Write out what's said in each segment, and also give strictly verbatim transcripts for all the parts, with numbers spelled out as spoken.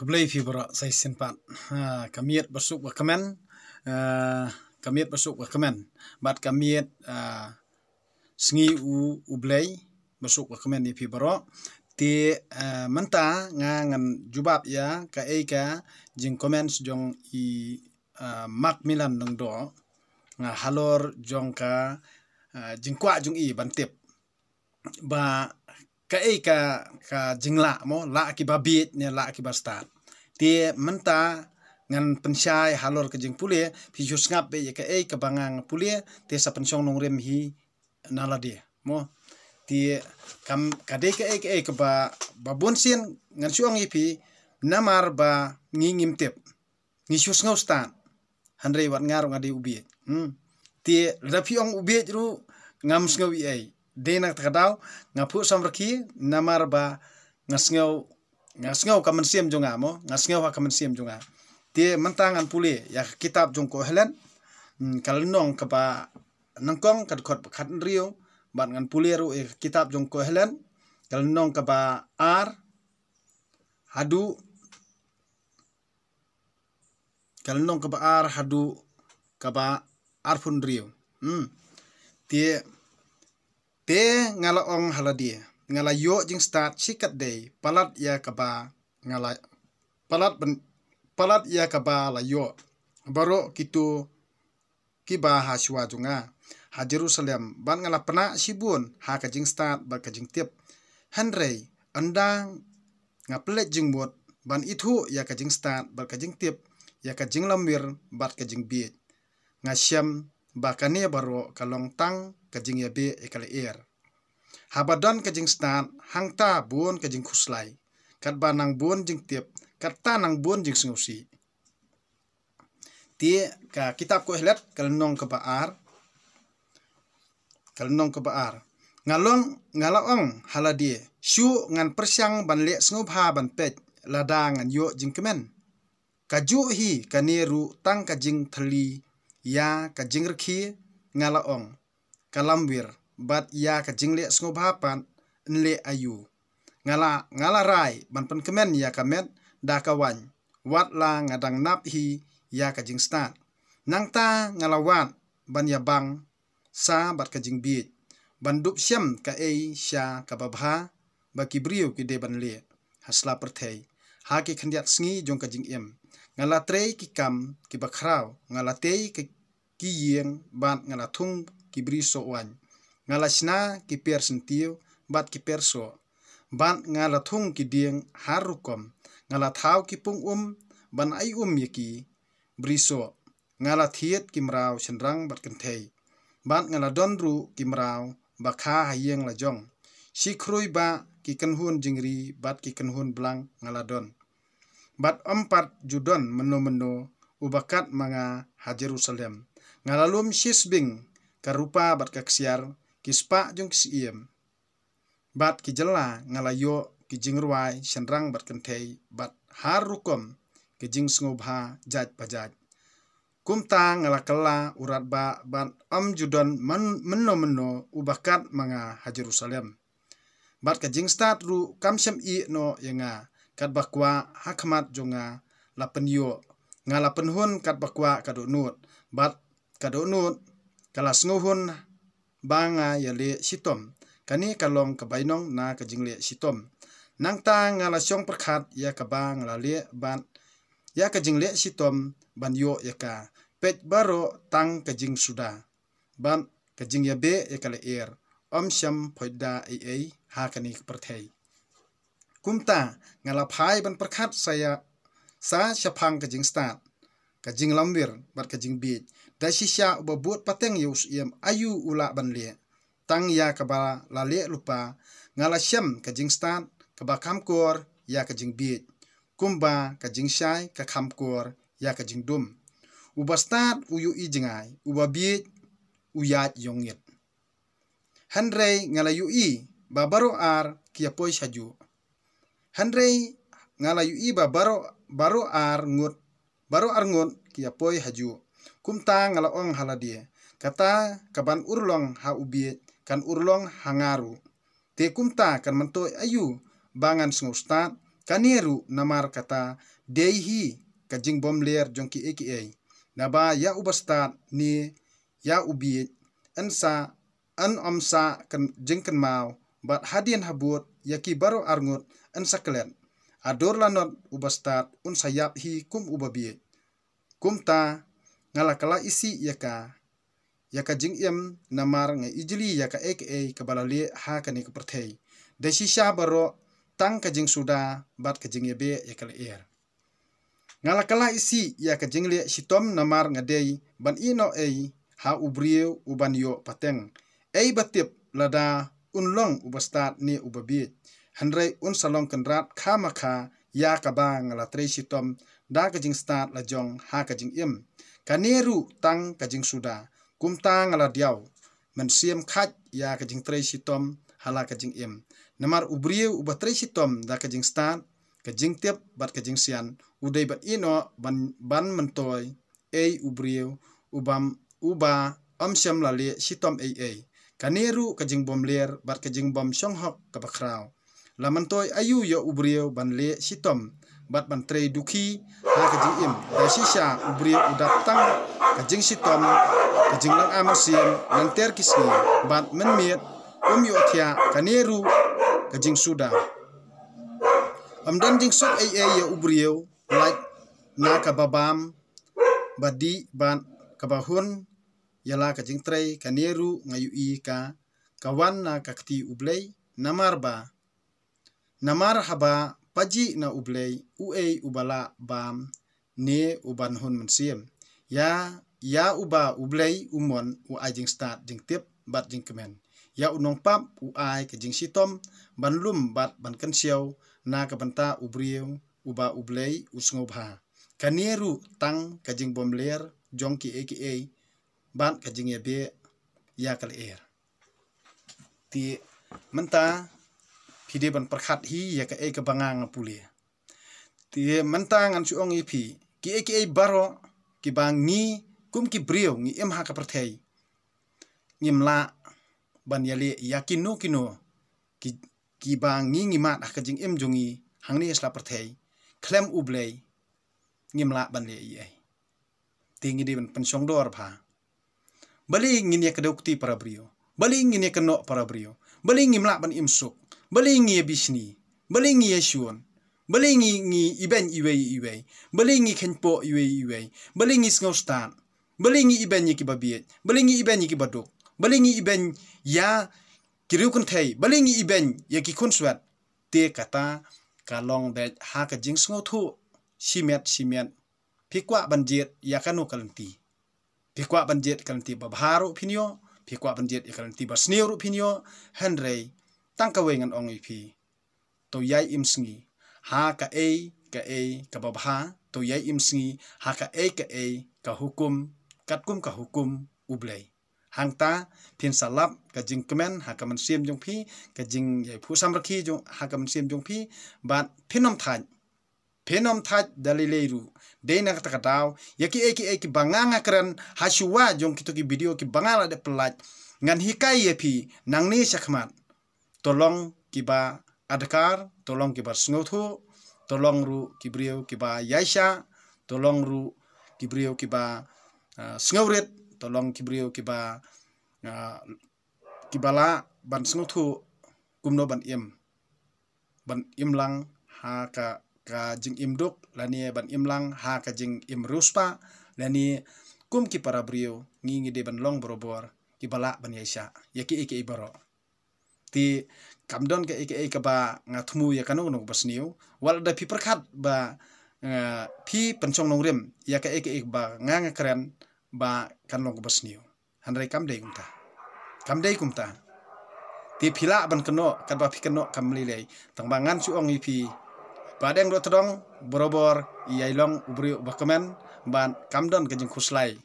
Blei phi baroh sa shisien pat. Ha, ka miet basuk ba kmen. Ah, ka miet basuk ba kmen. Bad ka miet, ah, sngi u, u Blei basuk ba kmen ïa phi baroh. Te, ah, mynta nga ngan jubab ïa kaei ka jing comments jong i, ah, Mark Milan Lyngdoh. Nga halor jong ka, ah, jingkwah jong i ban tip ba kaei ka, ka jinglah mo, lah kiba bieit ne lah kiba stad. Te mynta ngan pynshai halor ka jingpule, phi shu sngap beit ïa kaei kaba ngan pule, te sa pynshong nongrim hi na lade mo. Te kam ka dei kaei kaei kaba, ba bun sien ngan shu ong ïa phi, namar ba ngi ngim tip. Ngi shu sngew stad. Hynrei wat nga ruh nga dei u bieit. Hmm. Te lada phi ong u bieit ruh ngam sngew ei ei. Dei na kata ka daw nga phuh samrkhie namar ba nga sngew, nga sngew ka mynsiem jong nga mo, nga sngew ha ka mynsiem jong nga. Te mynta ngan pule ïa ka kitab jong Kohelet, hmm, ka lynnong kaba nyngkong, ka dkhot ba khathynriew, bad ngan pule ruh ïa ka kitab jong Kohelet, ka lynnong kaba ar haduh, ka lynnong kaba ar haduh kaba arphew hynriew. Hmm. Te, te nga la ong ha lade, nga la ïoh jingstad shikatdei palat ïa kaba nga la, palat ban, palat ïa kaba la ïoh baroh kito kiba ha shuwa jong nga ha Jerusalem, bad nga la pynah shibun ha ka jingstad bad ka jingtip. Hynrei ynda nga pynleit jingmut ban ithuh ïa ka jingstad bad ka jingtip, ïa ka jinglamwir bad ka jingbieit, nga shem ba kane baroh ka long tang ka jingïabeh ïa ka lyer. Haba don ka jingstad, hangta bun ka jingkhuslai. Katba nang bun jingtip, katta nang bun jingsngewsih. Te ka kitab Kohelet, ka lynnong kaba ar, ka lynnong kaba ar. Nga long, nga la ong ha lade, shu ngan pyrshang ban leh sngewbha ban peit lada ngan ïoh jingkmen. Kajuh hi kane ruh tang ka jingthylli ïa ka jingrkhie, nga la ong, ka lamwir, bad ïa ka jingleh sngewbha pat yn leh aïu. Nga la, nga la rai ban pynkmen ïa ka met da ka waiñ, wat la nga dang nap hi ïa ka jingstad. Nangta nga la wad ban ïabang sa bad ka jingbieit, ban dup shem kaei sha kaba bha ba ki briew ki dei ban leh ha sla pyrthei ha ki khyndiat sngi jong ka jingim. Nga la trei ki kam kiba khraw, nga la tei ki, ki ïing, bad nga la thung ki bri soh waiñ. Nga la shna ki per syntiew bad ki per soh, bad nga la thung ki dieng har rukom. Nga la thaw ki pung um ban ai um ïa ki bri soh. Nga la thied ki mraw shynrang bad kynthei, bad nga la don ruh ki mraw ba kha ha ïing la jong. Shi khrui ba ki kynhun jingri bad ki kynhun blang nga la don. Bad ym pat ju don mynno mynno uba kat ma nga ha Jerusalem. Nga la lum shi sbing ka rupa bad ka ksiar, ki spah jong ki syiem bad ki jylla. Nga la ïoh ki jingrwai shynrang bad kynthei, bad har rukom ki jingsngewbha jait pa jait. Kumta nga la kylla u radbah, bad ym ju don man, mynno mynno uba kat ma nga ha Jerusalem. Bad ka jingstad ruh kam shym ïeh noh ïa nga, katba kwah ha khmat jong nga la pynïoh. Nga la pynhun katba kwah ka dohnud, bad ka dohnud ka la sngewhun ba nga ïaleh shitom. Kane ka long ka bainong na ka jingleh shitom. Nangta nga la shong pyrkhat ïa kaba nga la leh bad ïa ka jingleh shitom ban ïoh ïa ka. Peit baroh tang ka jingsuda bad ka jingïabeh ïa ka lyer, ym shym phoit da ei ei ha kane ka pyrthei. Kumta nga la phai ban pyrkhat sa ïa, sa shaphang ka jingstad, ka jinglamwir bad ka jingbieit. Da shisha uba bud pateng ïa u syiem, aïu u lah ban leh? Tang ïa kaba la leh lypa. Nga la shem ka jingstad kaba kham kor ïa ka jingbieit, kumba ka jingshai ka kham kor ïa ka jingdum. Uba stad u ïohi jngai, uba bieit u ïaid ïongit. Hynrei nga la ïohi ba baroh ar ki ïapoi shajuh. Hynrei nga la ïohi ba baroh, baroh ar ngut, baroh ar ngut ki ïapoi hajuh. Kumta nga la ong ha lade, kata kaban urlong ha u bieit kan urlong ha nga ruh. Te kumta kan myntoi aïu ba ngan sngewstad Kane ruh namar kata dei hi ka jingbymler jong kiei kiei. Naba ïa u bastad ne ïa u bieit, yn sa, yn ym sa kyn-, jingkynmaw, bad hadien habud ïa ki baroh arngut yn sa klet. Haduh lanot u bastad un sa ïap hi kum u babieit. Kumta nga la kylla isih ïa ka, ïa ka jingim, namar nga ijli ïa kaei kaei kaba la leh ha kane ka pyrthei. Da shisha baroh tang ka jingsuda bad ka jingïabeh ïa ka lyer. Nga la kylla isih ïa ka jingleh shitom namar nga dei ban ïehnoh ei ha u briew u ban ïoh pateng. Ei ba tip lada un long u bastad ne u babieit. Hynrei un sa long kynrad kha ma kha ïa kaba nga la trei shitom da ka jingstad la jong ha ka jingim. Kane ruh tang ka jingsuda. Kumta nga la diaw mynsiem khait ïa ka jingtrei shitom ha la ka jingim. Namar u briew uba trei shitom da ka jingstad, ka jingtip bad ka jingsian, u dei ban ïehnoh ban, ban myntoi ei u briew uba, uba ym shym la leh shitom ei ei. Kane ruh ka jingbymler bad ka jingbymshonghok kaba khraw. La myntoi aïu ïa u briew ban leh shitom bad ban trei dukhi ha ka jingim? Da shisha u briew u dap tang ka jingshitom, ka jinglong mynsiem lynter ki sngi, bad mynmiet um ïohthiah. Kane ruh ka jingsuda. Ym don jingsuk ei ei ïa u briew, lait na kaba bam, ba dih bad kaba hun ïa la ka jingtrei. Kane ruh nga ïohi ka, ka wan na ka kti U Blei. Namar ba, namar haba pajih na U Blei, uei uba lah bam ne u ban hun mynsiem? Ïa, ïa uba U Blei u mon u ai jingstad, jingtip bad jingkmen. Ïa u nongpap u ai ka jingshitom ban lum bad ban kynshew na ka bynta u briew uba U Blei u sngewbha. Kane ruh tang ka jingbymler jong kiei kiei bad ka jingïabeh ïa ka lyer. Te mynta phi dei ban pyrkhat hi ïa kaei kaba nga nga pule. Te mynta ngan shu ong ïa phi, kiei kiei baroh kiba ngi kum ki briew ngi im ha ka pyrthei, ngim lah ban ïaleh ïa kino kino ki, kiba ngi ngi mad ha ka jingim jong ngi hangne sla pyrthei. Khlem U Blei ngim lah ban leh ei ei. Te ngi dei ban pynshong dor bha. Balei ngin ïa kdew kti para briew? Balei ngin ïa kynnoh para briew? Balei ngim lah ban im suk? Balei ngi ïa bishni? Balei ngi ïa shun? Balei ngi, ngi ibeiñ iwei iwei? Balei ngi kheiñpoh iwei iwei? Balei ngi sngewstad? Balei ngi ibeiñ ïa kiba bieit? Balei ngi ibeiñ ïa kiba duk? Balei ngi ibeiñ ïa ki riewkynthei? Balei ngi ibeiñ ïa ki khunswet? Te kata ka long beit ha ka jingsngewthuh shimet shimet. Phi kwah ban jied ïa kano ka lynti? Phi kwah ban jied ka lynti ba bha ruh phin ïoh, phi kwah ban jied ïa ka lynti ba sniew ruh phin ïoh. Hynrei tang kawei ngan ong ïa phi. To ïai im sngi ha kaei kaei kaba bha, to ïai im sngi ha kaei kaei ka hukum, katkum ka hukum U Blei. Hangta phin sa lap ka jingkmen ha ka mynsiem jong phi, ka jingïai phuh samrkhie jong, ha ka mynsiem jong phi, bad phin ym thait. Phin ym thait da lei lei ruh. Dei na kata ka daw, ïa kiei kiei kiba nga nga kren ha shuwa jong kito ki video kiba nga la dep pyllait, ngan hikai ïa phi nangne shakhmat. To long kiba adkar, to long kiba sngewthuh, to long ruh ki briew kiba ïaishah, to long ruh ki briew kiba, ah, sngewrit, to long ki briew kiba, ah, kiba lah ban sngewthuh kumno ban im, ban im lang ha ka, ka jingim duk, lane ban im lang ha ka jingim riewspah, lane kum ki para briew ngi ngi dei ban long barabor kiba lah ban ïaishah ïa kiei kiei baroh. Te kam don kaei kaei kaba nga thmu ïa kano kano kaba sniew. Wat lada phi pyrkhat ba, eh, phi pynshong nongrim ïa kaei kaei kaba nga nga kren ba kan long kaba sniew. Hynrei kam dei kumta. Kam dei kumta. Te phi lah ban kynnoh katba phi kynnoh kam lei lei. Tangba ngan shu ong ïa phi, ba dang doh tdong, barabor ïai long u briew uba kmen, bad kam don ka jingkhuslai.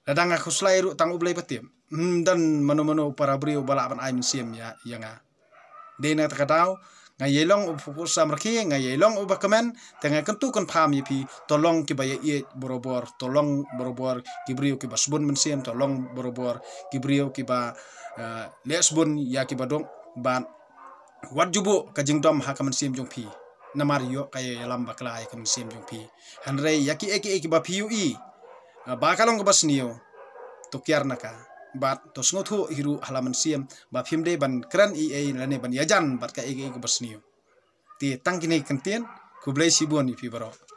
Lada nga khuslai ruh tang U Blei ba tip. Ym don mano mano para briew ba lah ban ai mynsiem ïa, ïa nga. Dei na kata ka daw, nga ïai long uba phuh samrkhie, nga ïai long uba kmen, te nga kyntu kynpham ïa phi, to long kiba ïaieit barabor, to long barabor ki briew kiba sbun mynsiem, to long barabor ki briew kiba, eh, leh sbun ïa kiba duk, bad wat ju buh ka jingdom ha ka mynsiem jong phi. namar ïoh ka ïalam bakla ïa ka mynsiem jong phi. Hynrei ïa kiei kiei kiba phi ïohi, ah, ba ka long kaba sniew, to kiar na ka. Bad to sngewthuh hi ruh ha la mynsiem ba phim dei ban kren ei ei lane ban ïajan bad kaei kaei kaba sniew. Te tang kine ki kyntien, khublei shibun ïa phi baroh.